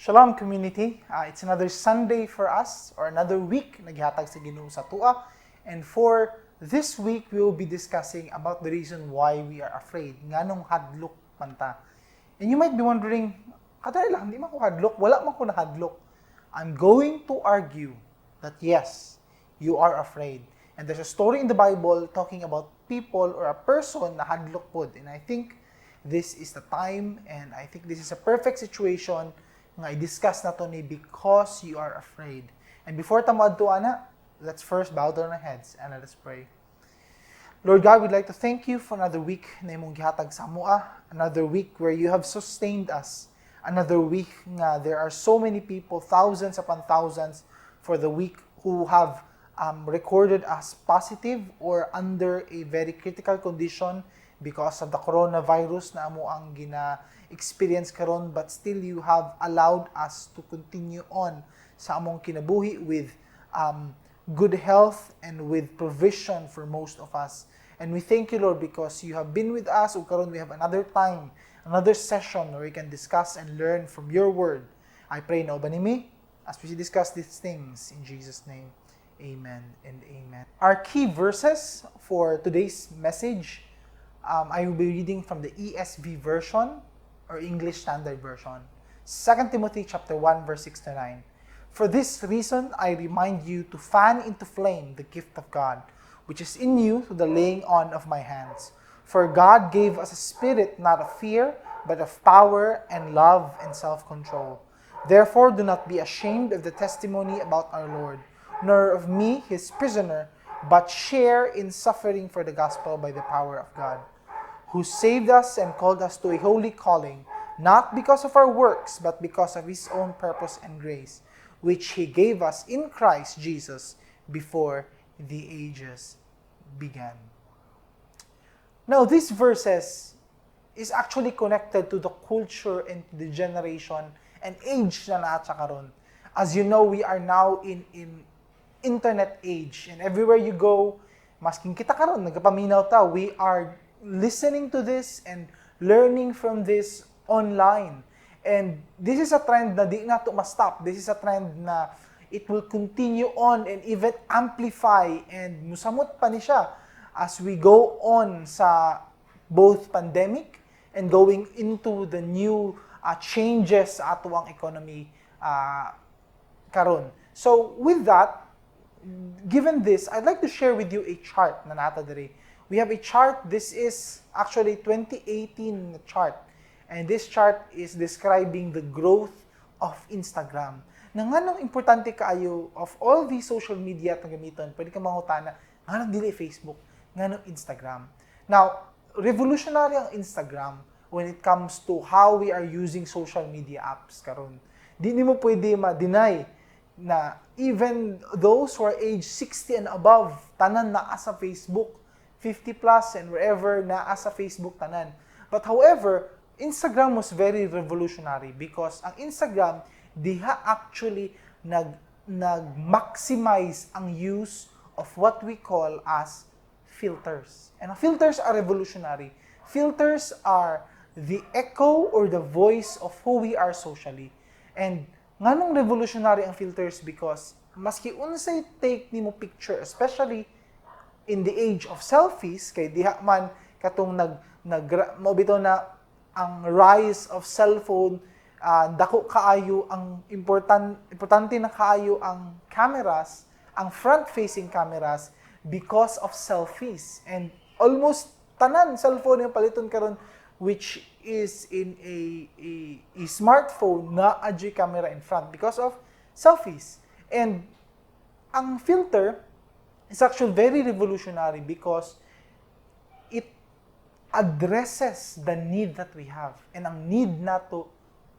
Shalom, community. It's another Sunday for us or another week na gihatag sa Ginoo sa atoa. And for this week, we will be discussing about the reason why we are afraid. Nganong hadlok man ta. And you might be wondering, "Kadali lang, di man ko hadlok, wala man ko nahadlok." I'm going to argue that yes, you are afraid. And there's a story in the Bible talking about people or a person na hadlok pod. And I think this is the time and I think this is a perfect situation nga i-discuss nato ni because you are afraid. And before ta moadto ana, let's first bow down our heads and let us pray. Lord God, we'd like to thank you for another week na imong gihatag sa amoa, another week where you have sustained us, another week nga there are so many people, thousands upon thousands for the week who have recorded as positive or under a very critical condition because of the coronavirus na amo ang gina-experience karon, but still you have allowed us to continue on sa among kinabuhi with good health and with provision for most of us. And we thank you, Lord, because you have been with us ug karon we have another time, another session where we can discuss and learn from your word. I pray na uban nimi as we discuss these things in Jesus' name. Amen and amen. Our key verses for today's message, I will be reading from the ESV version or English Standard Version. 2 Timothy chapter 1 verse 6 to 9. "For this reason I remind you to fan into flame the gift of God, which is in you through the laying on of my hands. For God gave us a spirit not of fear, but of power and love and self-control. Therefore do not be ashamed of the testimony about our Lord, nor of me, his prisoner, but share in suffering for the gospel by the power of God, who saved us and called us to a holy calling, not because of our works, but because of his own purpose and grace, which he gave us in Christ Jesus before the ages began." Now, these verses is actually connected to the culture and to the generation and age na naa ta karon. As you know, we are now in internet age and everywhere you go, masking kita karon nagapaminaw ta, we are listening to this and learning from this online. And this is a trend na di nato ma-stop. This is a trend na it will continue on and even amplify and musamot pa ni siya as we go on sa both pandemic and going into the new changes sa atoang economy karon. So with that, given this, I'd like to share with you a chart na naa ta diri. We have a chart. This is actually 2018 chart. And this chart is describing the growth of Instagram. Na nganong importante kaayo of all these social media atong gamiton, pwede ka mangutana, nganong dili Facebook, nganong Instagram? Now, revolutionary ang Instagram when it comes to how we are using social media apps karon. Di nimo pwede ma-deny na even those who are age 60 and above, tanan naa sa Facebook, 50 plus and wherever naa sa Facebook tanan. But however, Instagram was very revolutionary because ang Instagram diha actually nag maximize ang use of what we call as filters. And ang filters are revolutionary. Filters are the echo or the voice of who we are socially. And nganong revolutionary ang filters? Because maski unsay take nimo picture, especially in the age of selfies, kay diha man katong nag nag mao bitaw na ang rise of cellphone, dako kaayo ang importante na kaayo ang cameras, ang front facing cameras because of selfies, and almost tanan cellphone yung paliton karon which is in a smartphone na adyoy camera in front because of selfies. And ang filter is actually very revolutionary because it addresses the need that we have and ang need nato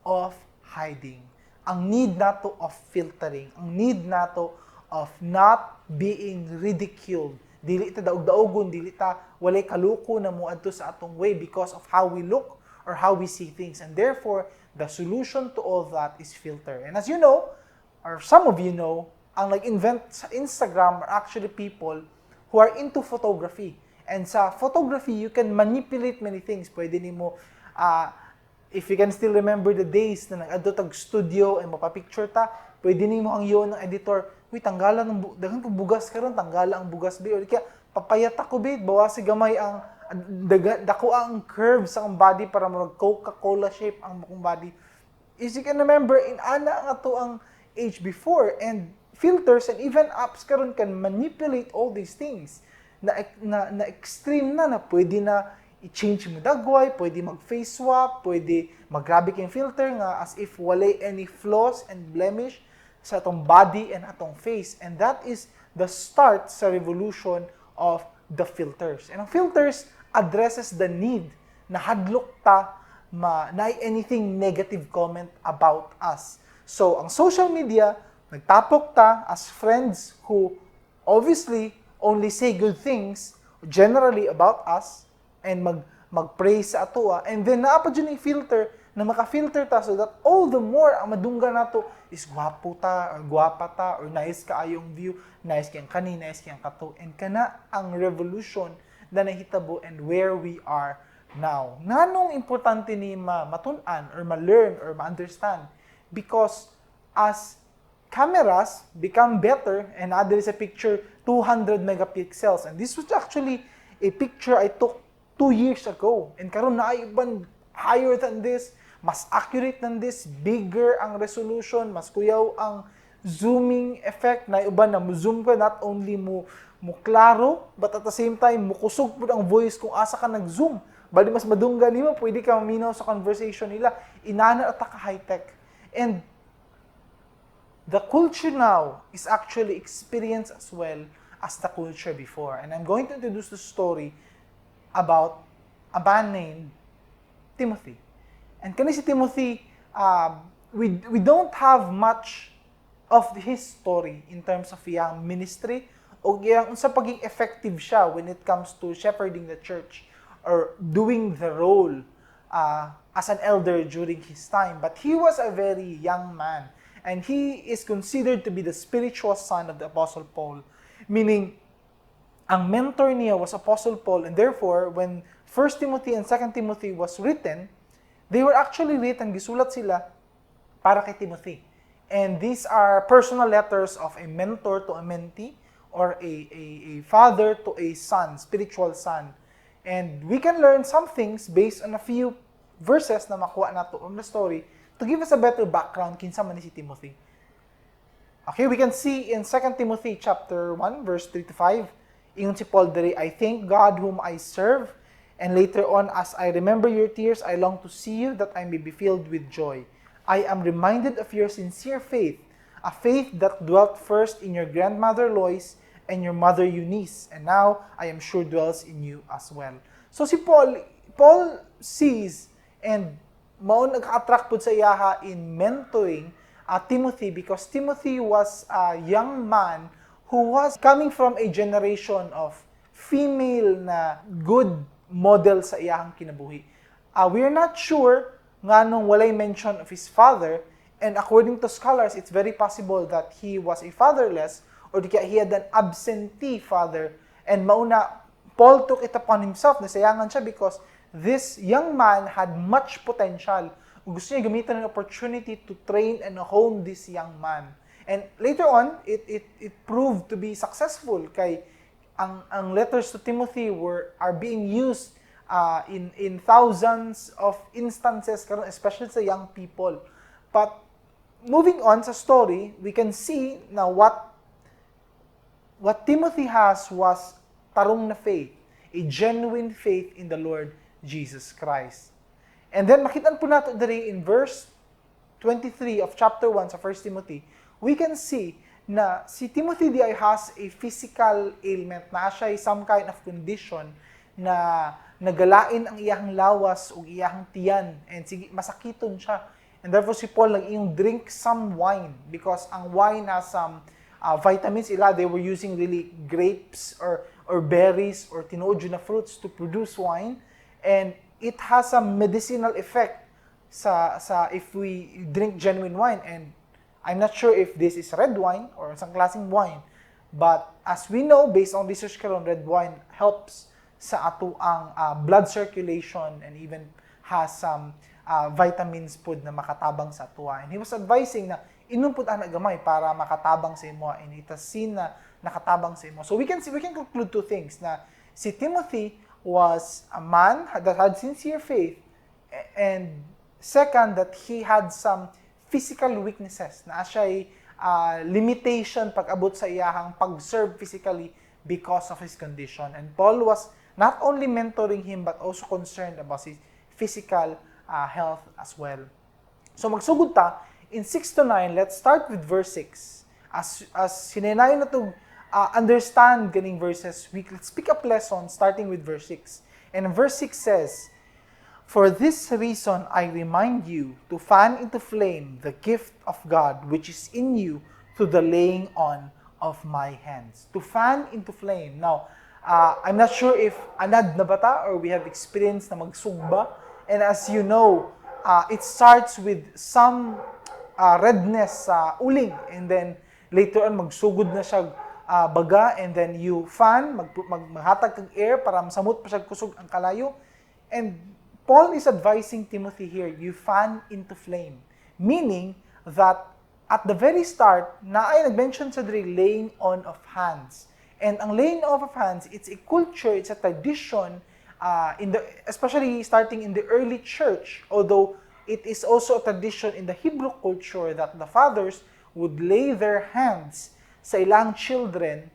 of hiding, ang need nato of filtering, ang need nato of not being ridiculed. Dili ta daog-daogon, dili ta walay kaluko na moadto sa atong way because of how we look or how we see things. And therefore, the solution to all that is filter. And as you know, or some of you know, ang nag-invent sa Instagram are actually people who are into photography. And sa photography, you can manipulate many things. Pwede nimo If you can still remember the days na nag-adto tag studio and mapapicture ta, pwede nimo hangyoon ang editor, "Uy, tanggala ng daghan kog bugas karon, tanggala ang bugas be," or kaya, "Papayat ako be, bawasi gamay ang daga, dako ang curve sa akong body para murag Coca-Cola shape ang akong body." If you can remember, in ana ang ato ang age before, and filters and even apps karon can manipulate all these things na extreme na na pwede na i-change mo dagway, pwede mag-face swap, pwede maggrabe kang filter nga as if walay any flaws and blemish sa atong body and atong face. And that is the start sa revolution of the filters. And ang filters addresses the need na hadlok ta ma na anything negative comment about us. So, ang social media, nagtapok ta as friends who obviously only say good things generally about us and mag-praise sa atoa, and then naa pa jud ni filter na maka-filter ta so that all the more ang madunggan nato is gwapo ta or gwapa ta or nice kaayong view, nice kay ang kani, nice kay ang kato. And kana ang revolution na nahitabo and where we are now. Nganong importante ni ma matun-an or ma-learn or ma-understand? Because as cameras become better, and there is a picture 200 megapixels, and this was actually a picture I took 2 years ago, and karon na uban higher than this, mas accurate than this, bigger ang resolution, mas kuyaw ang zooming effect na uban na mo zoom ka, not only mo klaro but at the same time mo kusog pud ang voice kung asa ka nag-zoom. Bali mas madunggan nimo, pwede ka maminaw sa conversation nila. Inana ata ka high-tech. And the culture now is actually experienced as well as the culture before. And I'm going to introduce the story about a man named Timothy. And kani si Timothy, we don't have much of his story in terms of iyang ministry o iyang unsa paging effective siya when it comes to shepherding the church or doing the role as an elder during his time. But he was a very young man and he is considered to be the spiritual son of the Apostle Paul. Meaning, ang mentor niya was Apostle Paul, and therefore, when 1 Timothy and 2 Timothy was written, they were actually written, gisulat sila para kay Timothy. And these are personal letters of a mentor to a mentee or a father to a son, spiritual son. And we can learn some things based on a few verses na makuha nato from the story to give us a better background kinsa man ni si Timothy. Okay, we can see in 2 Timothy chapter 1 verse 3 to 5, ingon si Paul diri, "I thank God whom I serve, and later on, as I remember your tears, I long to see you that I may be filled with joy. I am reminded of your sincere faith, a faith that dwelt first in your grandmother Lois and your mother Eunice, and now I am sure dwells in you as well." So si Paul, Paul sees and mao nag-attract pud sa iyaha in mentoring Timothy because Timothy was a young man who was coming from a generation of female na good model sa iyahang kinabuhi. We are not sure nganong walay mention of his father, and according to scholars, it's very possible that he was a fatherless or di kaya he had an absentee father, and mauna Paul took it upon himself. Nasayangan siya because this young man had much potential. Gusto niya gamitan ng opportunity to train and hone this young man. And later on, it proved to be successful kay ang letters to Timothy were are being used in thousands of instances karon, especially sa young people. But moving on sa story, we can see na what Timothy has was tarong na faith, a genuine faith in the Lord Jesus Christ. And then makita po nato diri in verse 23 of chapter 1 sa 1 Timothy, we can see na si Timothy di ay has a physical ailment, na siya some kind of condition na nagalain ang iyahang lawas ug iyahang tiyan and sige masakiton siya. And therefore si Paul nag-iyong drink some wine because ang wine has some vitamins ila. They were using really grapes or berries or tinuod jud na fruits to produce wine, and it has some medicinal effect sa if we drink genuine wine. And I'm not sure if this is red wine or isang klaseng wine, but as we know based on research karon, red wine helps sa ato ang blood circulation and even has some vitamins pod na makatabang sa atoa. And he was advising na inom pud ana gamay para makatabang sa imo, and it has seen na nakatabang sa imo. So we can conclude two things, na si Timothy was a man that had sincere faith, and second, that he had some physical weaknesses na siya limitation pag-abot sa iyahang pag-serve physically because of his condition. And Paul was not only mentoring him but also concerned about his physical health as well. So magsugod ta in 6 to 9. Let's start with verse 6. As hinaynayon na to understand ganing verses, we let's pick up lesson starting with verse 6. And verse 6 says, "For this reason I remind you to fan into flame the gift of God which is in you through the laying on of my hands." To fan into flame. Now, I'm not sure if anad na ba ta or we have experience na magsugba. And as you know, it starts with some redness sa uling and then later on magsugod na siya baga, and then you fan, maghatag kag air para masamot pa siya kusog ang kalayo. And Paul is advising Timothy here, you fan into flame. Meaning that at the very start, naay nag-mention sa diri, laying on of hands. And ang laying on of hands, it's a culture, it's a tradition, in the especially starting in the early church, although it is also a tradition in the Hebrew culture that the fathers would lay their hands sa ilang children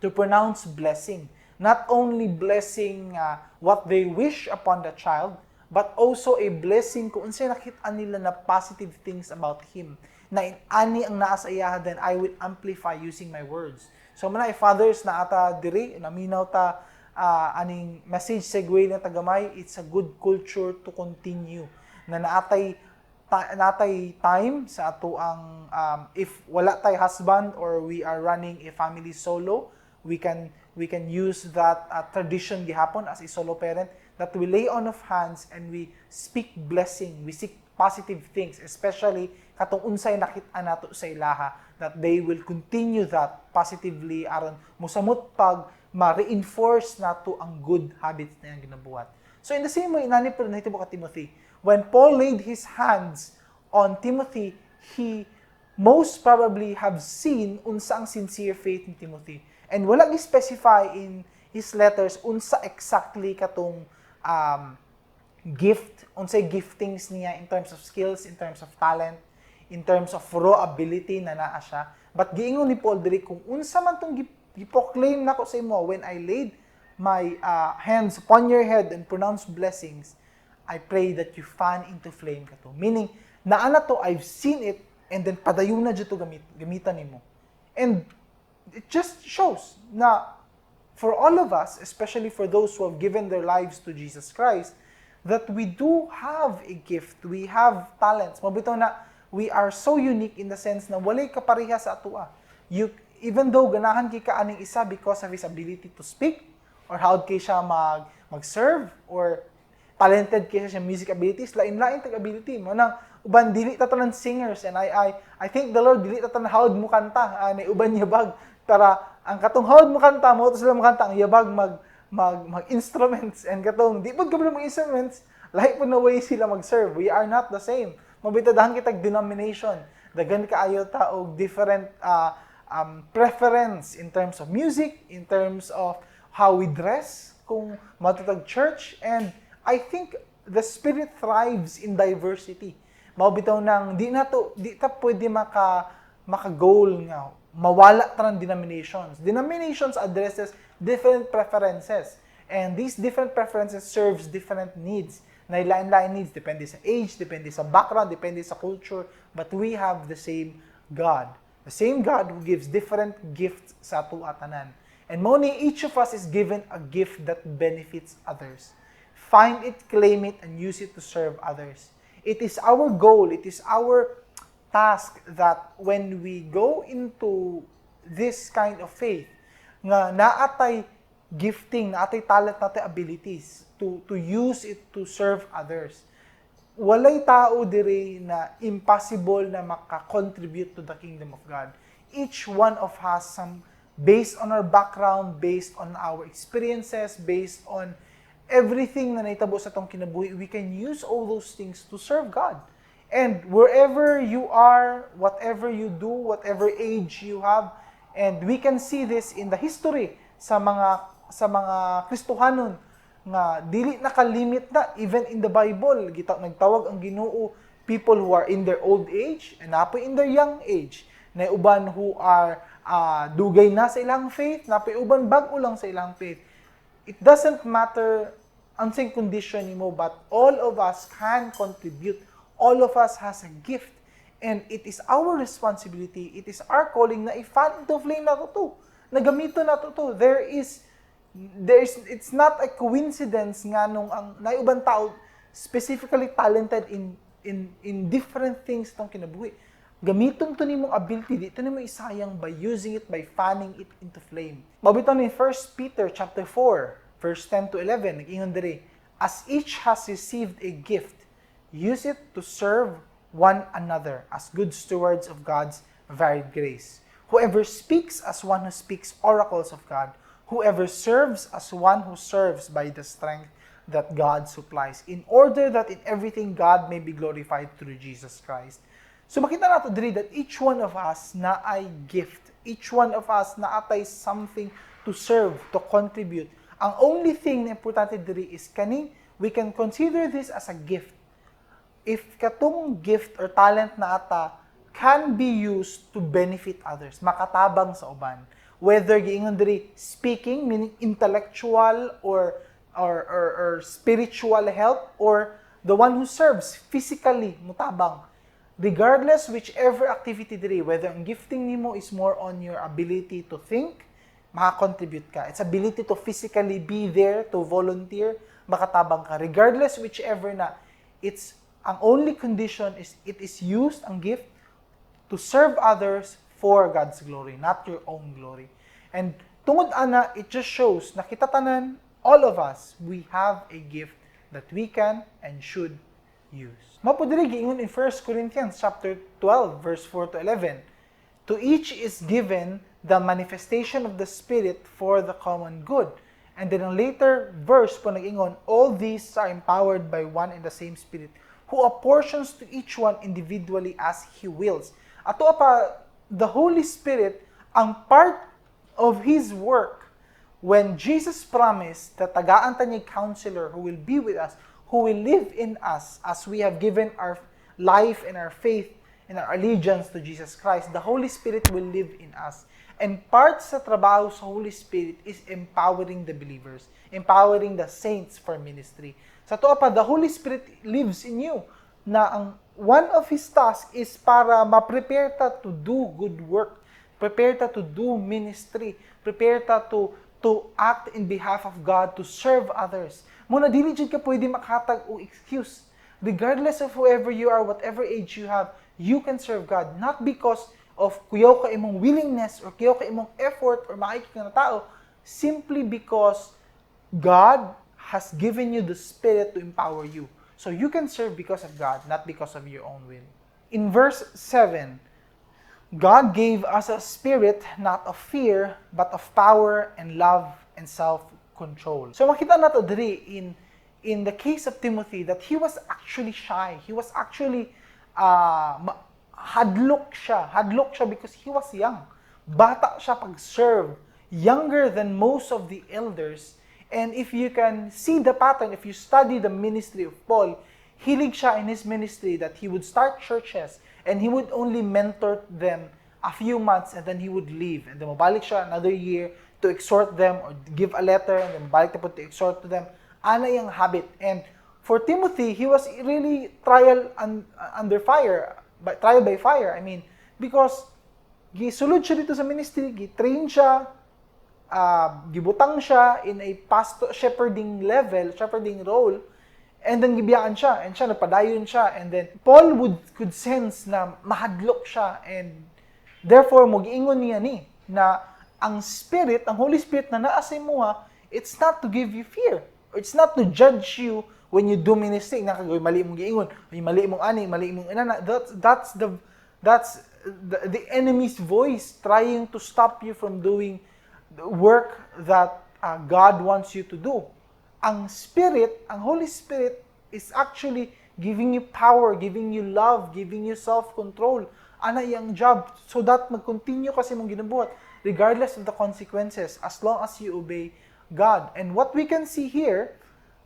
to pronounce blessing. Not only blessing what they wish upon the child, but also a blessing kung unsay nakita nila na positive things about him. Na ani ang naa sa iya, then I will amplify using my words. So mao na, fathers na ata diri, naminaw ta aning message, segue na tagamay, it's a good culture to continue. Na naatay time sa ato ang if wala tay husband or we are running a family solo, we can use that tradition gihapon as a solo parent, that we lay on of hands and we speak blessing, we seek positive things, especially katong unsay nakita nato sa ilaha, that they will continue that positively aron musamot pag ma-reinforce nato ang good habits na iyang ginabuhat. So in the same way, inani pero nahitabo ka Timothy. When Paul laid his hands on Timothy, he most probably have seen unsa ang sincere faith ni Timothy. And wala gi-specify in his letters unsa exactly katong gift, unsay giftings niya in terms of skills, in terms of talent, in terms of raw ability na naa siya. But giingon ni Paul diri, kung unsa man tong gi-proclaim nako sa imo when I laid my hands upon your head and pronounce blessings, I pray that you fan into flame kato. Meaning, naa na to, I've seen it, and then padayon na jud to gamitan nimo. And it just shows na for all of us, especially for those who have given their lives to Jesus Christ, that we do have a gift, we have talents. Mao bitaw na we are so unique in the sense na walay kapareha sa atoa. You, even though ganahan kay ka aning isa because of his ability to speak, or how kay siya mag-serve, or talented kay siya sa music abilities, lain-lain tag ability. Mao nang uban dili ta tanan singers, and I thank the Lord, dili ta tanan hawd mo kanta, ani uban yabag para ang katong hawd mo kanta mo to sila mo kanta, ang yabag mag instruments, and katong di pud kabalo mag instruments, lahi pud na way sila mag-serve. We are not the same. Mao bitaw daghan kitag denomination, daghan kaayo ta og different preference in terms of music, in terms of how we dress kung matutag church. And I think the Spirit thrives in diversity. Mao bitaw nang di na to di ta pwede maka goal nga mawala ta ng denominations. Denominations addresses different preferences, and these different preferences serves different needs. Na lain-lain needs depende sa age, depende sa background, depende sa culture, but we have the same God. The same God who gives different gifts sa ato tanan. And mao ni each of us is given a gift that benefits others. Find it, claim it, and use it to serve others. It is our goal, it is our task that when we go into this kind of faith, nga naatay gifting, naatay talent, naatay abilities to use it to serve others. Walay tao diri na impossible na maka-contribute to the kingdom of God. Each one of us, some based on our background, based on our experiences, based on Everything na nahitabo sa atong kinabuhi, we can use all those things to serve God. And wherever you are, whatever you do, whatever age you have, and we can see this in the history sa mga Kristohanon nga dili nakalimit na. Even in the Bible, gita nagtawag ang Ginoo people who are in their old age and napoy in their young age, na uban who are dugay na sa ilang faith, napoy uban bag-o lang sa ilang faith. It doesn't matter unsay condition nimo, but all of us can contribute. All of us has a gift, and it is our responsibility, it is our calling na i-fan into flame nato to, na gamiton nato to. There is it's not a coincidence nga nung ang naay uban tao specifically talented in different things tong kinabuhi. Gamiton to nimong ability, di to nimo isayang by using it, by fanning it into flame. Mao bitaw ni 1 Peter chapter 4 verse 10 to 11, nag-ingon diri, "As each has received a gift, use it to serve one another as good stewards of God's varied grace. Whoever speaks, as one who speaks oracles of God; whoever serves, as one who serves by the strength that God supplies, in order that in everything God may be glorified through Jesus Christ." So makita nato diri that each one of us naay gift. Each one of us naatay something to serve, to contribute. Ang only thing na importante diri is kaning we can consider this as a gift. If katong gift or talent na ata can be used to benefit others, makatabang sa uban. Whether giingon diri speaking, meaning intellectual or spiritual help, or the one who serves physically, mutabang. Regardless whichever activity diri, whether ang gifting nimo is more on your ability to think, makakontribute ka. It's ability to physically be there, to volunteer, makatabang ka. Regardless whichever na, it's ang only condition is it is used, ang gift, to serve others for God's glory, not your own glory. And tungod ana, it just shows na kita tanan, all of us, we have a gift that we can and should use. Mao po diri giingon in 1 Corinthians chapter 12 verse 4 to 11, "To each is given the manifestation of the Spirit for the common good." And then ang later verse po nag-ingon, "All these are empowered by one and the same Spirit, who apportions to each one individually as He wills." Ato pa, the Holy Spirit, ang part of His work, when Jesus promised that tagaan ta niya counselor who will be with us, who will live in us as we have given our life and our faith and our allegiance to Jesus Christ, the Holy Spirit will live in us. And part sa trabaho sa Holy Spirit is empowering the believers, empowering the saints for ministry. Sa tuo pa, the Holy Spirit lives in you na ang one of His tasks is para ma-prepare ta to do good work, prepare ta to do ministry, prepare ta to act in behalf of God, to serve others. Mao na dili jud ka pwede makatag og excuse. Regardless of whoever you are, whatever age you have, you can serve God. Not because of kuyaw ka imong willingness or kuyaw ka imong effort or maayo ka na tao, simply because God has given you the Spirit to empower you. So you can serve because of God, not because of your own will. In verse 7, "God gave us a spirit not of fear, but of power and love and self-control." So makita nato diri in the case of Timothy that he was actually shy. He was actually hadlok siya. Hadlok siya because he was young. Bata siya pag-serve. Younger than most of the elders. And if you can see the pattern, if you study the ministry of Paul, hilig siya in his ministry that he would start churches and he would only mentor them a few months and then he would leave. And then mabalik siya another year to exhort them or give a letter and then balik na po to exhort to them. Ana yung habit. And for Timothy, he was really trial under fire, by, trial by fire. I mean, because gisulod siya dito sa ministry, gi-train siya, gibutang siya in a pastor shepherding level, shepherding role, and then gibiyaan siya, and siya nagpadayon siya, and then Paul would could sense na mahadlok siya, and therefore mogiingon niya ni na ang Spirit, ang Holy Spirit na naa sa imoha, it's not to give you fear. It's not to judge you when you do ministry. Nakagawin, mali mong giingon, ay mali mong ani, mali mong inana. That's the enemy's voice trying to stop you from doing the work that God wants you to do. Ang Spirit, ang Holy Spirit is actually giving you power, giving you love, giving you self-control. Ana iyang job so that mag-continue ka sa imong ginabuhat regardless of the consequences, as long as you obey God. And what we can see here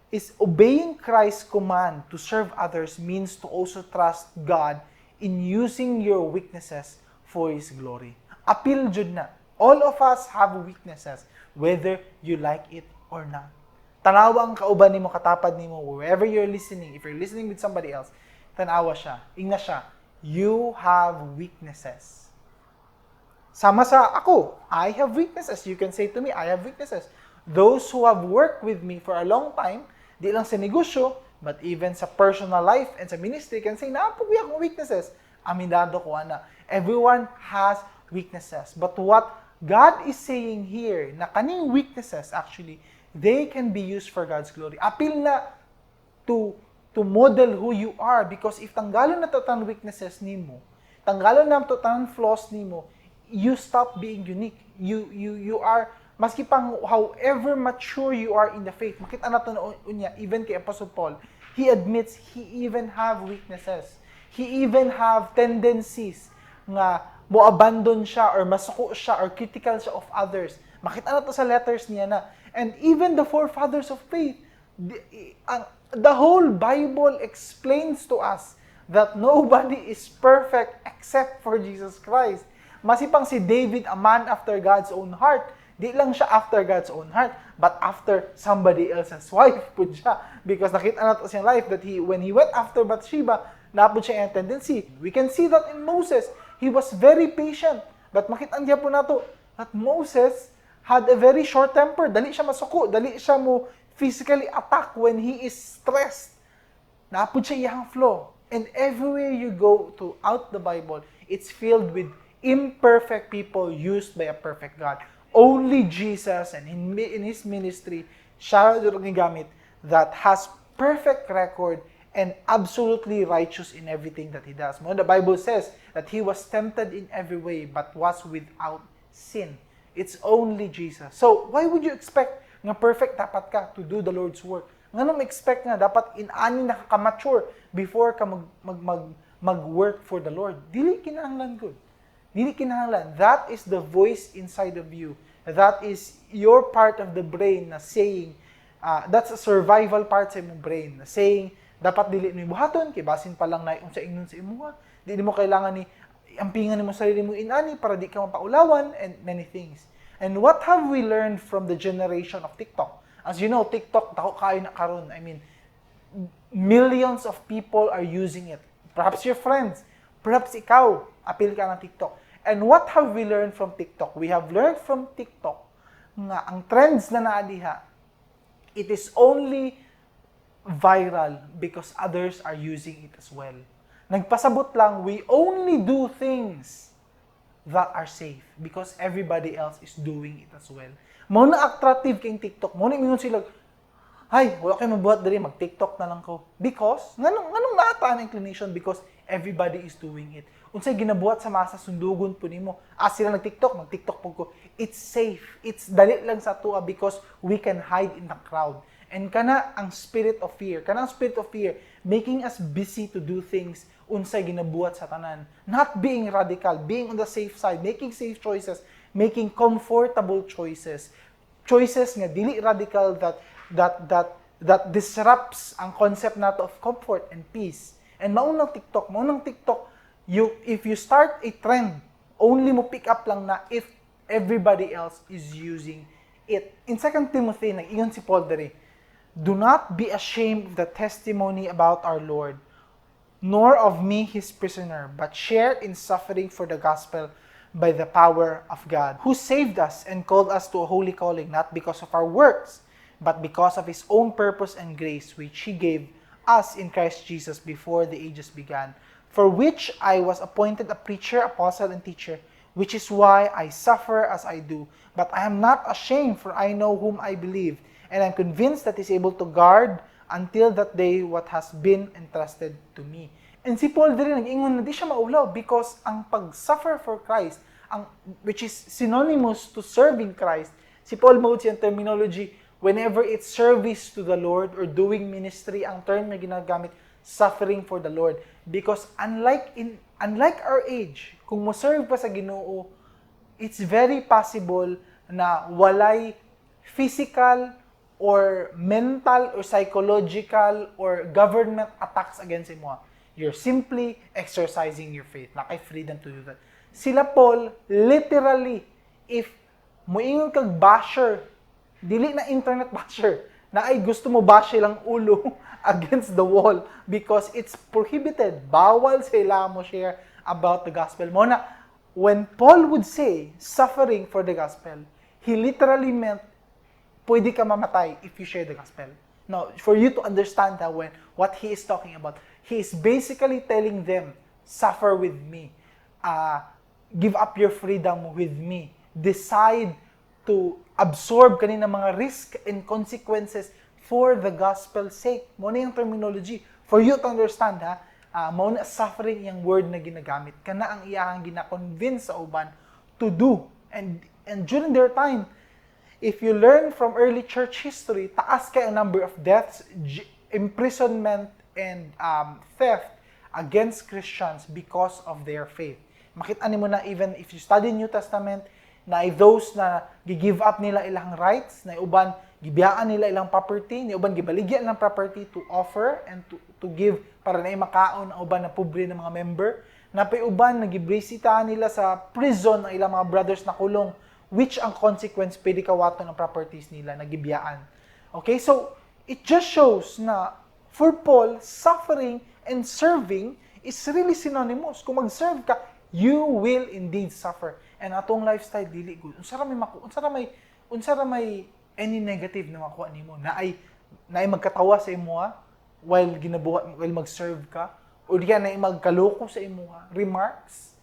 is obeying Christ's command to serve others means to also trust God in using your weaknesses for His glory. Apil jud na. All of us have weaknesses, whether you like it or not. Tanawa ang kauban nimo, katapad nimo, wherever you're listening, if you're listening with somebody else, tanawa siya, ingna siya, "You have weaknesses." Sama sa ako, I have weaknesses. You can say to me, "I have weaknesses." Those who have worked with me for a long time, di lang sa negosyo, but even sa personal life and sa ministry, can say, "Naa pod akong weaknesses." Aminado ko ana. Everyone has weaknesses. But what God is saying here, na kaning weaknesses actually, they can be used for God's glory. Apil na to model who you are, because if tanggalon na to tanan weaknesses nimo, tanggalon na to tanan flaws nimo, you stop being unique. You are, maski pang however mature you are in the faith, makita nato na unya even kay Apostle Paul, he admits he even have weaknesses. He even have tendencies nga mo abandon siya or masuko siya or critical siya of others. Makita nato sa letters niya na. And even the forefathers of faith, the whole Bible explains to us that nobody is perfect except for Jesus Christ. Maski pang si David, a man after God's own heart, di lang siya after God's own heart, but after somebody else's wife pud siya. Because nakita nato sa iyang life that when he went after Bathsheba, naa pud siya ang tendency. We can see that in Moses. He was very patient. But makita po nato that Moses had a very short temper. Dali siya masuko, dali siya mo physically attack when he is stressed. Naa pud siya iyang flaw. And everywhere you go to out the Bible, it's filled with imperfect people used by a perfect God. Only Jesus and in His ministry, siya ang gigamit that has perfect record and absolutely righteous in everything that He does. Mo the Bible says that He was tempted in every way but was without sin. It's only Jesus. So, why would you expect nga perfect dapat ka to do the Lord's work? Nganong expect nga dapat inani nakaka-mature before ka mag mag mag mag-work for the Lord? Dili kinahanglan gud. Dili kinahanglan. That is the voice inside of you. That is your part of the brain na saying, that's a survival part sa imong brain na saying, dapat dili mo buhaton kay basin pa lang na unsa ingnon sa imuha. Di mo kailangan ni ampingan nimo sarili mo inani para di ka mapaulawan and many things. And what have we learned from the generation of TikTok? As you know, TikTok dako kaayo na karon. I mean, millions of people are using it. Perhaps your friends, perhaps ikaw, apil ka ng TikTok. And what have we learned from TikTok? We have learned from TikTok nga ang trends na naa diha, it is only viral because others are using it as well. Nagpasabot lang, we only do things that are safe because everybody else is doing it as well. Mao na attractive kay TikTok. Mao na ingon sila, "Ay, wala kayo mabuhat diri, mag-TikTok na lang ko." Because, nganong naa ta ang inclination? Because everybody is doing it. Unsay ginabuhat sa masa, sundugon po nimo. Ah, sila nag-TikTok, mag-TikTok po ko. It's safe. It's dali lang sa atoa because we can hide in the crowd. And kana ang spirit of fear. Kana ang spirit of fear making us busy to do things unsay ginabuhat sa tanan. Not being radical, being on the safe side, making safe choices, making comfortable choices. Choices nga dili radical that disrupts ang concept nato of comfort and peace. And mao nang TikTok, you if you start a trend, only mo pick up lang na if everybody else is using it. In 2 Timothy, nag-ingon si Paul diri, "Do not be ashamed of the testimony about our Lord, nor of me his prisoner, but share in suffering for the gospel by the power of God, who saved us and called us to a holy calling, not because of our works, but because of his own purpose and grace, which he gave us in Christ Jesus before the ages began, for which I was appointed a preacher, apostle, and teacher, which is why I suffer as I do. But I am not ashamed, for I know whom I believe, and I am convinced that he is able to guard until that day what has been entrusted to me." And si Paul diri nag-ingon na di siya maulaw because ang pag-suffer for Christ, ang which is synonymous to serving Christ, si Paul mao siyang terminology, Whenever it's service to the Lord or doing ministry, ang term na ginagamit, suffering for the Lord. Because unlike our age, kung mo serve pa sa Ginoo, it's very possible na walay physical or mental or psychological or government attacks against imo. You're simply exercising your faith. Naa kay freedom to do that. Sila Paul, literally, if muingon kag basher, dili na internet basher, naay gusto mo bash ilang ulo against the wall because it's prohibited. Bawal sila mo share about the gospel. Mao na, when Paul would say suffering for the gospel, he literally meant pwede ka mamatay if you share the gospel. Now, for you to understand that when what he is talking about, he is basically telling them, "Suffer with me. Give up your freedom with me. Decide to absorb kanina mga risk and consequences for the gospel's sake." Mao na yung terminology. For you to understand, ha, mao na suffering yung word na ginagamit. Kana ang iyahang gina-convince sa uban to do. And during their time, if you learn from early church history, taas kay ang number of deaths, imprisonment, and theft against Christians because of their faith. Makita nimo na even if you study New Testament, na those na gi-give up nila ilang rights, na uban gibiyaan nila ilang property, ni uban gibaligya ilang property to offer and to give para na makaon ang uban na pobre ng mga member. Napay uban na gibisita nila sa prison ang ilang mga brothers na kulong, which ang consequence, pwede kawaton ang properties nila na gibiyaan. Okay, so it just shows na for Paul, suffering and serving is really synonymous. Kung mag-serve ka, you will indeed suffer. And atong lifestyle, dili good. Unsa ra may any negative na makuha nimo? Naay magkatawa sa imo while ginabuhat, while mag-serve ka, o di naay magkaloko sa imo, remarks.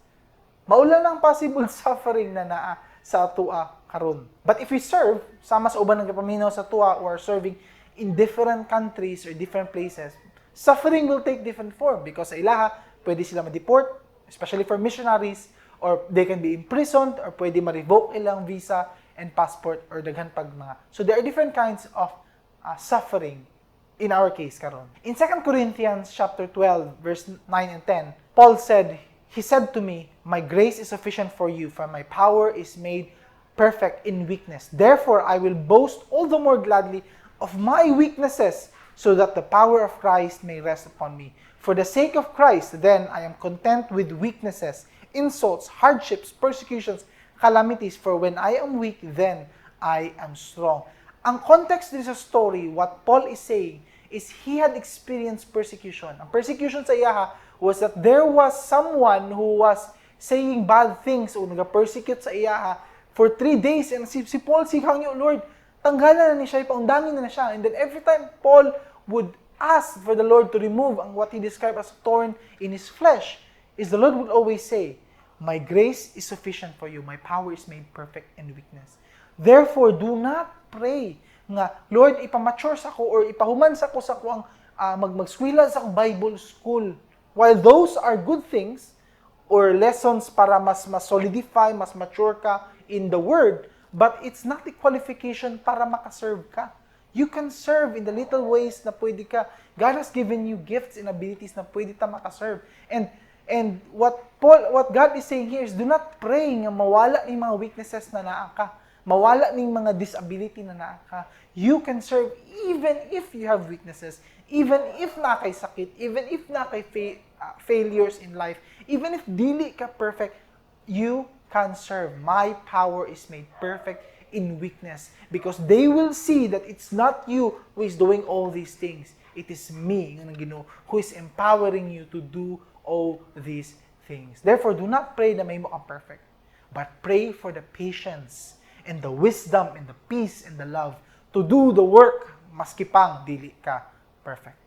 Mao lang ang possible suffering na naa sa atua karon. But if we serve, sama sa uban ng kapaminaw sa atua or serving in different countries or different places, suffering will take different form because sa ilaha, pwede sila ma-deport, especially for missionaries, or they can be imprisoned, or pwede ma-revoke ilang visa and passport, or daghan pag mga. So there are different kinds of suffering in our case karon. In 2 Corinthians chapter 12 verse 9 and 10, Paul said, "He said to me, 'My grace is sufficient for you, for my power is made perfect in weakness. Therefore, I will boast all the more gladly of my weaknesses, so that the power of Christ may rest upon me. For the sake of Christ, then, I am content with weaknesses, insults, hardships, persecutions, calamities, for when I am weak, then I am strong.'" Ang context din sa story, what Paul is saying is he had experienced persecution. Ang persecution sa iyaha was that there was someone who was saying bad things o naga-persecute sa iyaha for 3 days. And si Paul, si hangyo, "Lord, tanggalan na ni siya, ipaundangin na siya." And then every time Paul would ask for the Lord to remove ang what he described as thorn in his flesh, is the Lord would always say, "My grace is sufficient for you. My power is made perfect in weakness." Therefore, do not pray nga, "Lord, ipamature sa ko or ipahuman sa ko sa ko ang mag magskwela sa akong Bible school." While those are good things or lessons para mas solidify, mas mature ka in the Word, but it's not a qualification para makaserve ka. You can serve in the little ways na pwede ka. God has given you gifts and abilities na pwede ta makaserve. And what God is saying here is do not pray nga mawala ni mga weaknesses na naa ka. Mawala ning mga disability na naa ka. You can serve even if you have weaknesses, even if naa kay sakit, even if naa kay failures in life, even if dili ka perfect, you can serve. "My power is made perfect in weakness," because they will see that it's not you who is doing all these things. It is me, nga ng Ginoo, who is empowering you to do all these things. Therefore, do not pray na mahimo kang perfect, but pray for the patience and the wisdom and the peace and the love to do the work maski pang dili ka perfect.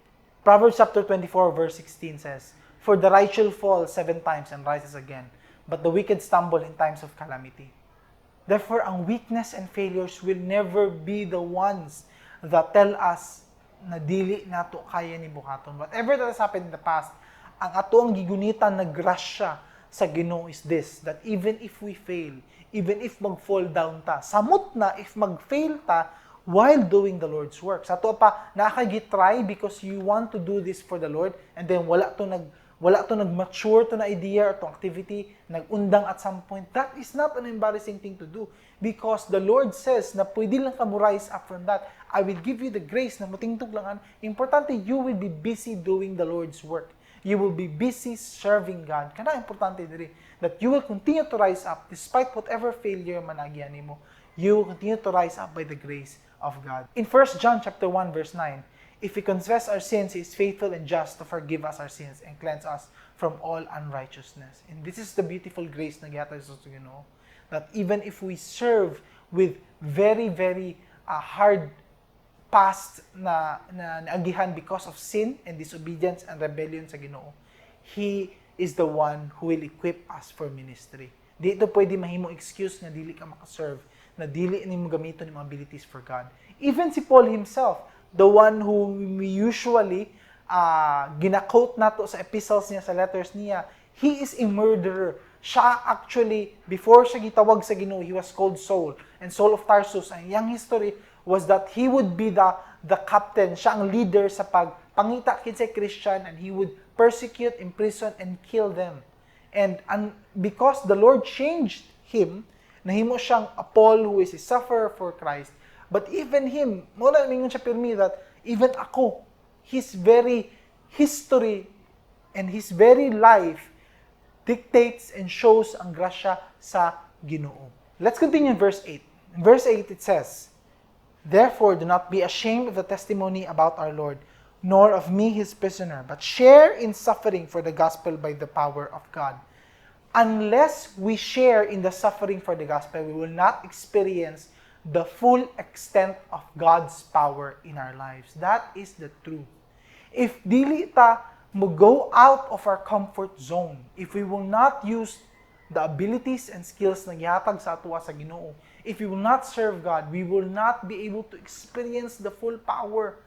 Proverbs chapter 24 verse 16 says, "For the righteous fall seven times and rises again, but the wicked stumble in times of calamity." Therefore, ang weakness and failures will never be the ones that tell us na dili nato kaya ni buhaton. Whatever that has happened in the past, ang ato ang gigunitan na grasya sa Ginoo is this, that even if we fail, even if mag-fall down ta, samot na if mag-fail ta, while doing the Lord's work. Sa ato pa, naa kay gi-try because you want to do this for the Lord and then wala to nag-mature to na idea or to activity, nag-undang at some point. That is not an embarrassing thing to do because the Lord says na pwede lang ka mo rise up from that. I will give you the grace na mutingtog lang. Importante, you will be busy doing the Lord's work. You will be busy serving God. Kana importante diri that you will continue to rise up despite whatever failure man agian nimo. You will continue to rise up by the grace of God. In 1 John chapter 1 verse 9, "If we confess our sins, He is faithful and just to forgive us our sins and cleanse us from all unrighteousness." And this is the beautiful grace na gihatag sa Ginoo, that even if we serve with very, very hard past na naagihan because of sin and disobedience and rebellion sa Ginoo, He is the one who will equip us for ministry. Di ito pwede mahimo excuse na dili ka makaserve, na dili nimo gamiton imong abilities for God. Even si Paul himself, the one who we usually gina-quote nato sa epistles niya, sa letters niya, he is a murderer. Siya actually, before siya gitawag sa Ginoo, he was called Saul. And Saul of Tarsus, ang iyang history was that he would be the captain, siya ang leader sa pagpangita kinsay Christian, and he would persecute, imprison, and kill them. And because the Lord changed him, nahimo siyang a Paul who is a sufferer for Christ. But even him, mao na mingon siya pirmi that even ako, his very history and his very life dictates and shows ang grasya sa Ginoo. Let's continue in verse 8. In verse 8 it says, "Therefore do not be ashamed of the testimony about our Lord, nor of me his prisoner, but share in suffering for the gospel by the power of God." Unless we share in the suffering for the gospel, we will not experience the full extent of God's power in our lives. That is the truth. If dili ta mo go out of our comfort zone, if we will not use the abilities and skills na gihatag sa atoa sa Ginoo, if we will not serve God, we will not be able to experience the full power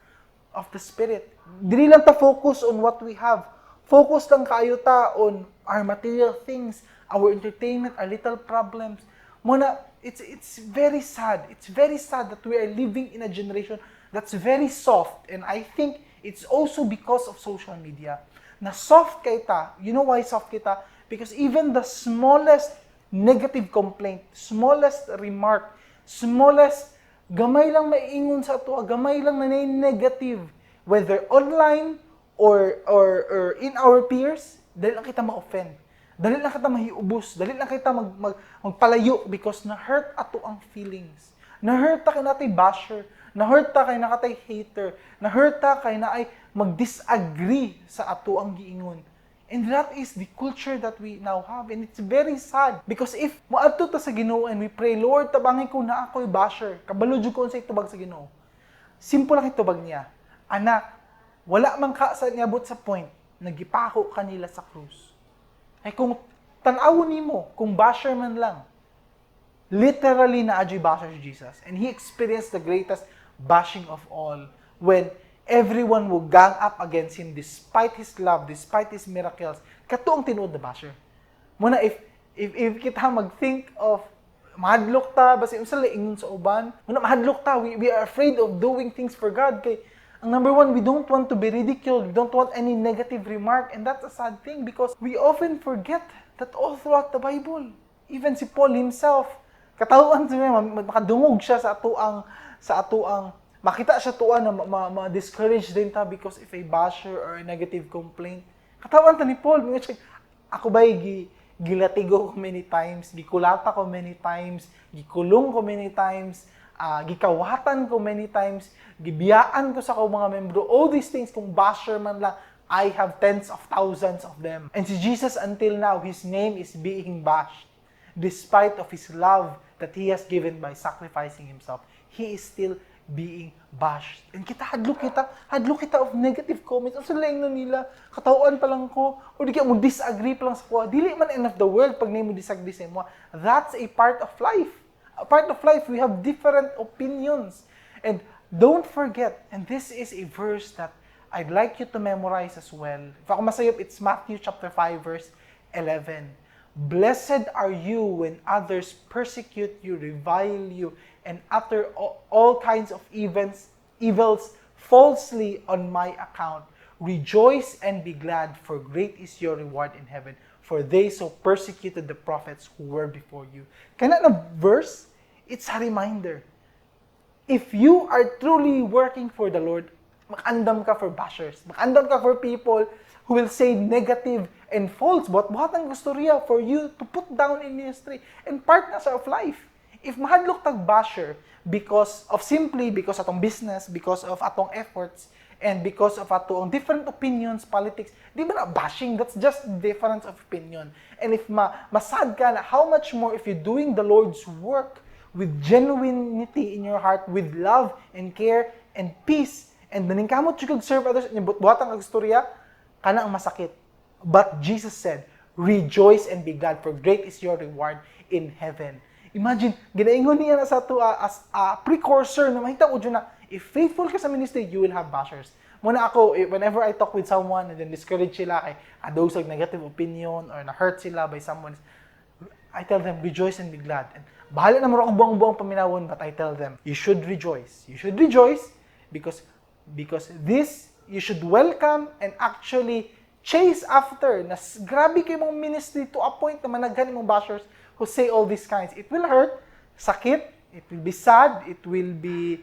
of the Spirit. Dili lang ta focus on what we have. Focus lang kaayo ta on our material things, our entertainment, our little problems. Mao na, it's very sad. It's very sad that we are living in a generation that's very soft. And I think it's also because of social media. Na soft kay ta. You know why soft kita? Because even the smallest negative complaint, smallest remark, smallest gamay lang maingon sa ato, gamay lang na negative, whether online or in our peers, dali lang kita ma-offend. Dali lang kita mahiubos, dali lang kita magpalayo because na-hurt ato ang feelings. Na-hurt ta kay naa tay basher, na-hurt ta kay naa tay hater, na-hurt ta kay naay mag-disagree sa ato ang giingon. And that is the culture that we now have. And it's very sad. Because if moadto ta sa Ginoo and we pray, "Lord, tabangi ko, naa ko'y basher." Kabalo jud ko unsay tubag sa Ginoo. Simple lang itubag niya. "Anak, wala man ka sa niabot sa point na gipako ka nila sa krus." Ay kung tan-awon nimo, kung basher man lang, literally naa juy basher si Jesus. And he experienced the greatest bashing of all when everyone will gang up against him despite his love, despite his miracles. Kato ang tinuod na basher. Mao na if kita mag-think of mahadlok ta basi unsa lay ingon sa uban, mao na mahadlok ta, we are afraid of doing things for God kay ang number one, we don't want to be ridiculed. We don't want any negative remark. And that's a sad thing because we often forget that all throughout the Bible, even si Paul himself, katawhan siya, makadungog siya sa atoang makita siya tuwa na ma-discourage din ta because if a basher or a negative complaint, katawhan ta ni Paul, mingon siya, "Ako ba'y gilatigo ko many times, gikulata ko many times, gikulong ko many times, gikawatan ko many times, gibiyaan ko sa akong mga membro, all these things, kung basher man lang, I have tens of thousands of them." And si Jesus, until now, his name is being bashed. Despite of his love that he has given by sacrificing himself, he is still being bashed. And kita, hadlok kita of negative comments. Ang sila na nila, katawhan pa lang ko, o di kaya mo disagree pa lang sa kuha. Dili man end of the world pag mo disagree sa imo. That's a part of life. A part of life, we have different opinions. And don't forget, and this is a verse that I'd like you to memorize as well. If ako masayop, it's Matthew chapter 5, verse 11. "Blessed are you when others persecute you, revile you, and utter all kinds of evils falsely on my account. Rejoice and be glad, for great is your reward in heaven, for they so persecuted the prophets who were before you." Kana na verse, it's a reminder. If you are truly working for the Lord, makaandam ka for bashers. Makaandam ka for people who will say negative and false but buhat ang istorya for you to put down in ministry, and part na sa of life. If mahadlok tag basher because of simply because atong business, because of atong efforts, and because of atong different opinions, politics, di ba na bashing? That's just difference of opinion. And if masad ka na, how much more if you're doing the Lord's work with genuinity in your heart, with love and care and peace, and naningkamot jud kag serve others, buhatan kag istorya, kana ang masakit. But Jesus said, "Rejoice and be glad, for great is your reward in heaven." Imagine, ginaingon niya na sa ato as a precursor na mahitabo jud na if faithful ka sa ministry, you will have bashers. Muna ako, whenever I talk with someone and then discourage sila kay adog sa negative opinion or na-hurt sila by someone, I tell them, "Rejoice and be glad." And bahala na mo akong buang-buang paminawon, but I tell them, "You should rejoice. You should rejoice because this, you should welcome and actually chase after na grabe kay mong ministry to a point na managhan imong bashers who say all these kinds." It will hurt, sakit, it will be sad, it will be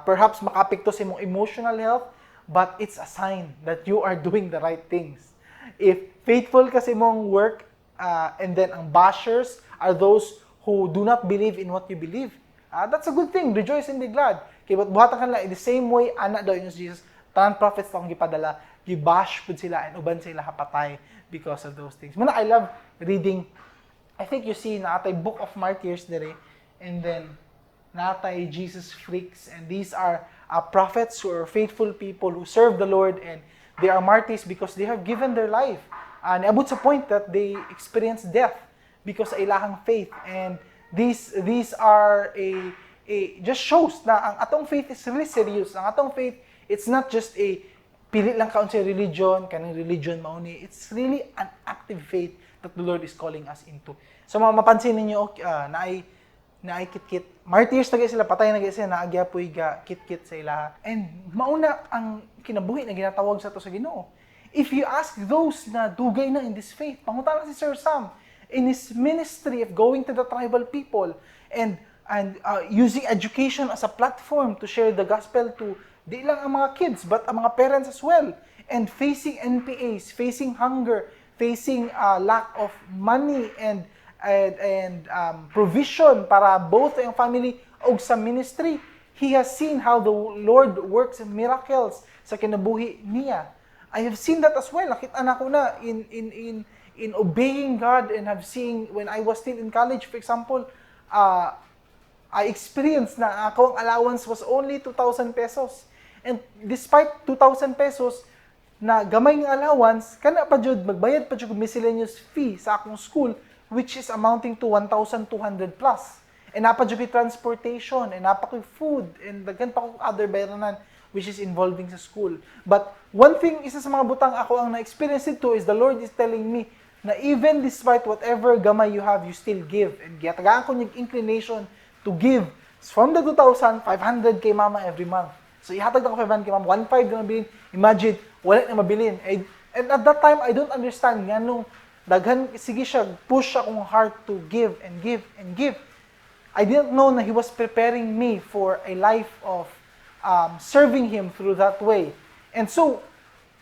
perhaps makaapekto sa imong emotional health, but it's a sign that you are doing the right things. If faithful ka sa imong work, and then ang bashers are those who do not believe in what you believe, that's a good thing. Rejoice and be glad. Kay buhatan ka nila in the same way, ana daw ingon si Jesus, tanan prophets na akong gipadala, gibash pud sila and uban sila hapatay because of those things. Muna I love reading. I think you see naa tay Book of Martyrs dire and then naa tay Jesus Freaks, and these are prophets who are faithful people who serve the Lord, and they are martyrs because they have given their life. And niabot sa point that they experience death because sa ilahang faith, and these are a just shows na ang atong faith is really serious. Ang atong faith, it's not just a pili lang kaon sa religion, kaning religion mao ni. It's really an active faith that the Lord is calling us into. So mga mapansin ninyo, okay, naay kit-kit. Martyrs na sila, patay na sila, naa gyapoy ga kit-kit sa ilaha. And mauna ang kinabuhi na ginatawag sa to sa Ginoo. If you ask those na dugay na in this faith, pangutana si Sir Sam in his ministry of going to the tribal people and using education as a platform to share the gospel to di lang ang mga kids but ang mga parents as well, and facing NPAs, facing hunger, facing lack of money and provision para both ang family ug sa ministry. He has seen how the Lord works miracles sa kinabuhi niya. I have seen that as well. Nakita na ko na in obeying God and have seen when I was still in college, for example, I experienced na ako ang allowance was only 2,000 pesos. And despite 2,000 pesos na gamay nga allowance, kana pa jud magbayad pa jud og miscellaneous fee sa akong school, which is amounting to 1,200 plus. And naa pa jud ko'y transportation, and naa pa ko'y food, and daghan pa ko other bayranan which is involving sa school. But one thing, isa sa mga butang ako ang na-experience dito is the Lord is telling me na even despite whatever gamay you have, you still give. And gitagaan ko niyang inclination to give. From the 2,000, 500 kay mama every month. So ihatag na ko 500 kay mama, 1,500 na mabilin. Imagine, wala na mabilin. And at that time, I don't understand nganong daghan, sige siya, push akong heart to give and give and give. I didn't know na He was preparing me for a life of serving Him through that way. And so,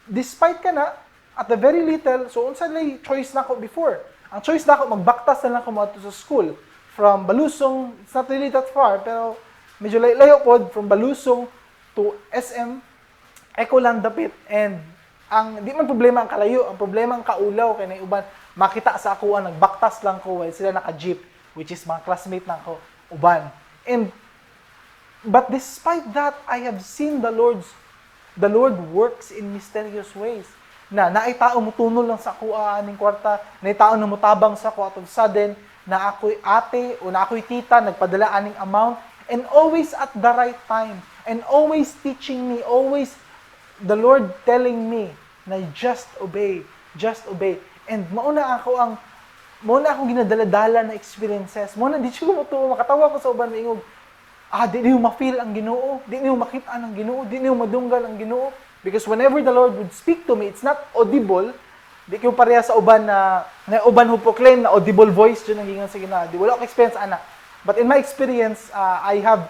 despite kana, at the very little, so unsa lay choice nako before? Ang choice nako, magbaktas na lang ko moadto sa school. From Balusong, it's not really that far, pero medyo layo pod from Balusong to SM, Ecoland dapit, and ang di man problema ang kalayo, ang problema ang kaulaw kay na uban makita sa ako ang nagbaktas lang ko while sila naka-jeep, which is mga classmate nako uban. And but despite that, I have seen the Lord works in mysterious ways. Na naay tao mutunol lang sa ako aning kwarta, naay tao na mutabang sa ako out of sudden, na ako'y ate o na ako'y tita nagpadala aning amount, and always at the right time, and always teaching me, always the Lord telling me na just obey, just obey. And mauna ako ang Mao na akong ginadala-dala na experiences. Mao na di ko motuo, makatawa ko sa uban maingog, "Ah, di niyo ma-feel ang Ginoo, di niyo makita ang Ginoo, di niyo madunggan ang Ginoo." Because whenever the Lord would speak to me, it's not audible. Di ko pareha sa uban na uban who proclaim na audible voice jud ang giingon sa Ginoo. Di wala ko experience ana. But in my experience, I have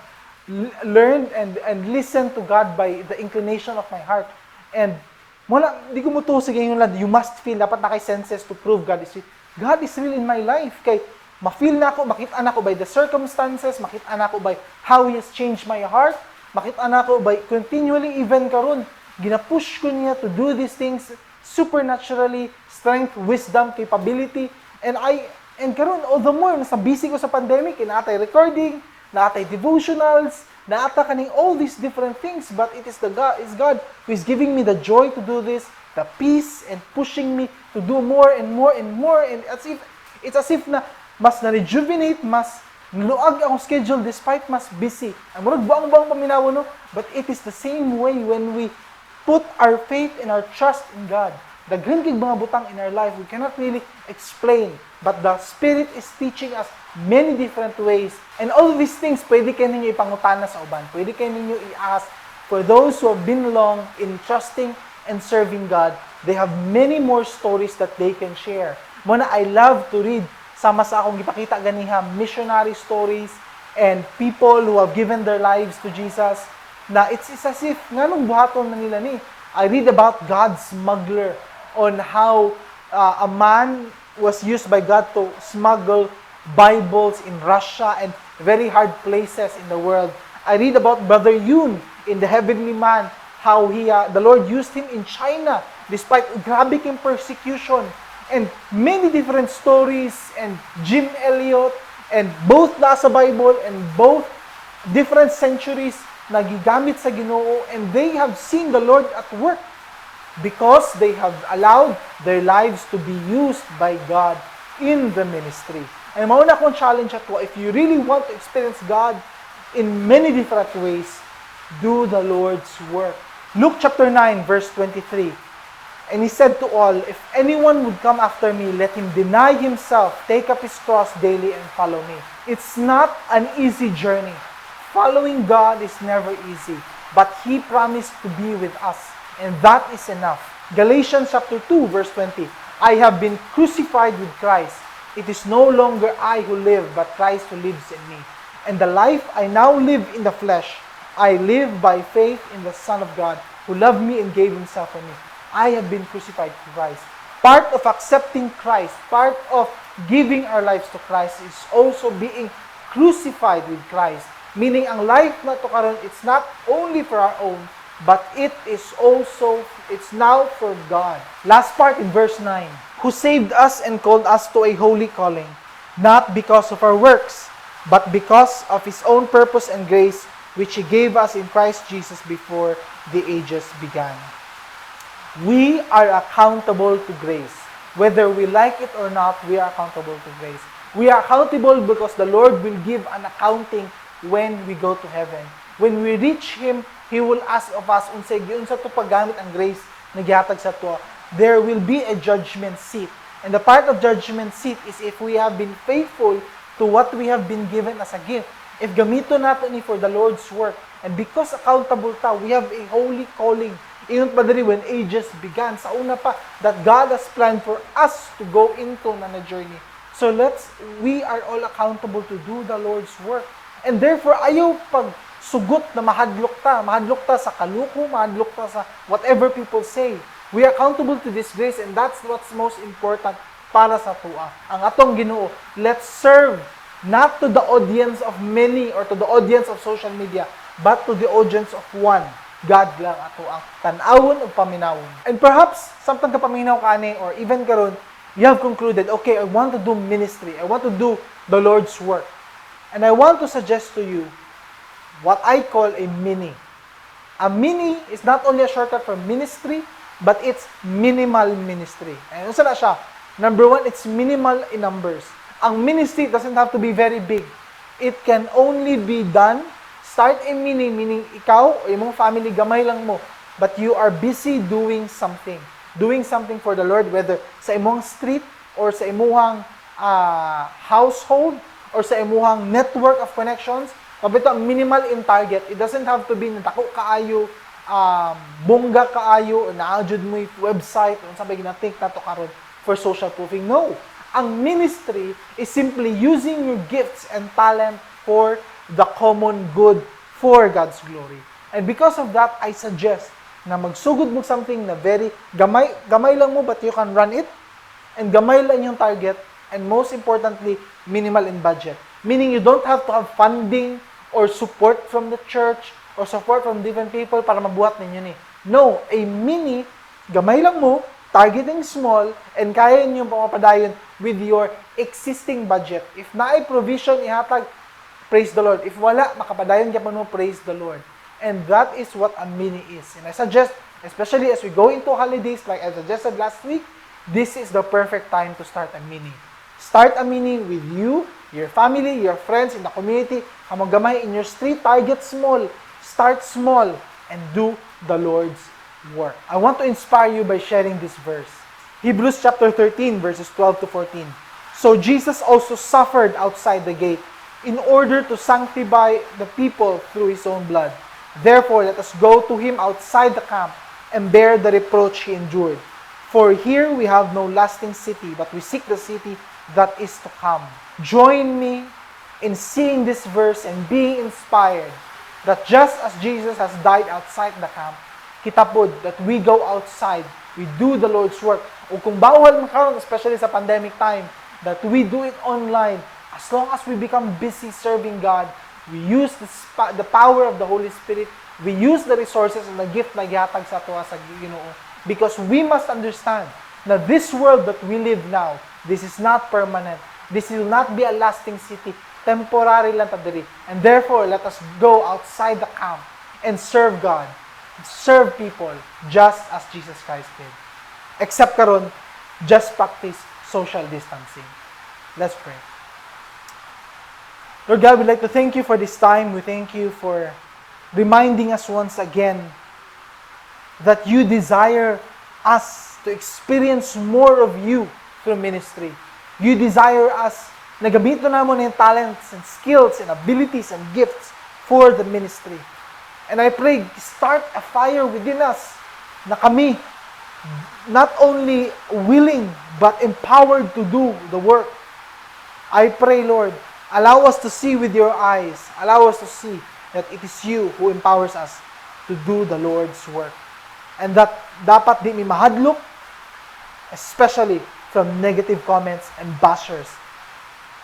learned and listened to God by the inclination of my heart. And wala, di ko motuo sa ingon lang, "You must feel, dapat naa kay senses to prove God is real." God is real in my life. Kay ma-feel nako, makita nako by the circumstances, makita nako by how He has changed my heart, makita nako by continually, even karon, gina-push ko niya to do these things supernaturally, strength, wisdom, capability, and karon all the more, nasa busy ko sa pandemic, naa tay recording, naa tay devotionals, naa ta kaning all these different things, but it is the God, is God who is giving me the joy to do this, the peace, and pushing me to do more and more and more, and as if, it's as if na mas na-rejuvenate, mas niluag akong schedule despite mas busy. Ang murag buang-buang paminaw, no? But it is the same way when we put our faith and our trust in God. Daghan kay mga butang in our life we cannot really explain, but the Spirit is teaching us many different ways. And all of these things, pwede kayo ninyo ipangutana sa uban. Pwede kayo ninyo i-ask for those who have been long in trusting and serving God. They have many more stories that they can share. Mao na I love to read, sama sa akong gipakita ganiha, missionary stories and people who have given their lives to Jesus na it's as if nganong buhaton na nila ni. I read about God's smuggler, on how a man was used by God to smuggle Bibles in Russia and very hard places in the world. I read about Brother Yun in The Heavenly Man, how the Lord used him in China despite grabe king persecution, and many different stories, and Jim Elliot, and both nasa Bible and both different centuries nagigamit sa Ginoo, and they have seen the Lord at work because they have allowed their lives to be used by God in the ministry. And mao na akong challenge ato, if you really want to experience God in many different ways, do the Lord's work. Luke chapter 9 verse 23. And he said to all, "If anyone would come after me, let him deny himself, take up his cross daily, and follow me." It's not an easy journey. Following God is never easy, but He promised to be with us, and that is enough. Galatians chapter 2, verse 20. "I have been crucified with Christ. It is no longer I who live, but Christ who lives in me. And the life I now live in the flesh, I live by faith in the Son of God, who loved me and gave himself for me." I have been crucified to Christ. Part of accepting Christ, part of giving our lives to Christ is also being crucified with Christ. Meaning, ang life nato karon, it's not only for our own, but it is also, it's now for God. Last part in verse 9, "Who saved us and called us to a holy calling, not because of our works, but because of His own purpose and grace, which He gave us in Christ Jesus before the ages began." We are accountable to grace. Whether we like it or not, we are accountable to grace. We are accountable because the Lord will give an accounting when we go to heaven. When we reach Him, He will ask of us, unsay giunsa to paggamit ang grace na gihatag sa ato. There will be a judgment seat. And the part of judgment seat is if we have been faithful to what we have been given as a gift. If gamito nato ni for the Lord's work. And because accountable ta, we have a holy calling. Ingon pa diri, when ages began, sa una pa, that God has planned for us to go into na journey. So we are all accountable to do the Lord's work. And therefore, ayaw pag sugot na mahadlok ta. Mahadlok ta sa kaluko, mahadlok ta sa whatever people say. We are accountable to this grace, and that's what's most important para sa atua. Ang atong Ginoo, let's serve not to the audience of many or to the audience of social media, but to the audience of one. God lang ato ang tan-awon ug paminawon. And perhaps, samtang kapaminaw ka ani or even karon, you have concluded, "Okay, I want to do ministry. I want to do the Lord's work." And I want to suggest to you what I call a mini. A mini is not only a shortcut for ministry, but it's minimal ministry. And unsa na siya? Number one, it's minimal in numbers. Ang ministry doesn't have to be very big. It can only be done, start a mini, meaning ikaw o imong family, gamay lang mo, but you are busy doing something. Doing something for the Lord, whether sa imong street or sa imuhang household or sa imuhang network of connections. Pabito minimal in target. It doesn't have to be dako kaayo, bongga kaayo, or naa jud mo website, unsa ba gina-think nato karon for social proofing. No. Ang ministry is simply using your gifts and talent for the common good, for God's glory. And because of that, I suggest na magsugod mo something na very gamay, gamay lang mo, but you can run it and gamay lang yung target, and most importantly, minimal in budget. Meaning you don't have to have funding or support from the church or support from different people para mabuhat ninyo ni. No, a mini, gamay lang mo, targeting small, and kaya niyo pamapadayon with your existing budget. If naay provision ihatag, praise the Lord. If wala, makapadayon gyapon mo, praise the Lord. And that is what a mini is. And I suggest, especially as we go into holidays, like I suggested last week, this is the perfect time to start a mini. Start a mini with you, your family, your friends in the community, kamo gamay in your street, target small, start small, and do the Lord's work. I want to inspire you by sharing this verse. Hebrews chapter 13, verses 12 to 14. "So Jesus also suffered outside the gate in order to sanctify the people through his own blood. Therefore, let us go to him outside the camp and bear the reproach he endured. For here we have no lasting city, but we seek the city that is to come." Join me in seeing this verse and being inspired that just as Jesus has died outside the camp, kita pod that we go outside, we do the Lord's work. O kung bawal man karon, especially sa pandemic time, that we do it online. As long as we become busy serving God, we use the power of the Holy Spirit, we use the resources and the gift na gihatag sa atoa sa Ginoo. Because we must understand na this world that we live now, this is not permanent. This will not be a lasting city. Temporary lang ta diri. And therefore, let us go outside the camp and serve God, serve people just as Jesus Christ did. Except karon, just practice social distancing. Let's pray. Lord God, we'd like to thank you for this time. We thank you for reminding us once again that you desire us to experience more of you through ministry. You desire us na gamiton namo yung talents and skills and abilities and gifts for the ministry. And I pray, start a fire within us na kami not only willing but empowered to do the work. I pray, Lord, allow us to see with your eyes. Allow us to see that it is you who empowers us to do the Lord's work. And that dapat di mi mahadlok, especially from negative comments and bashers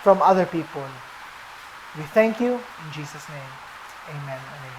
from other people. We thank you in Jesus' name. Amen and amen.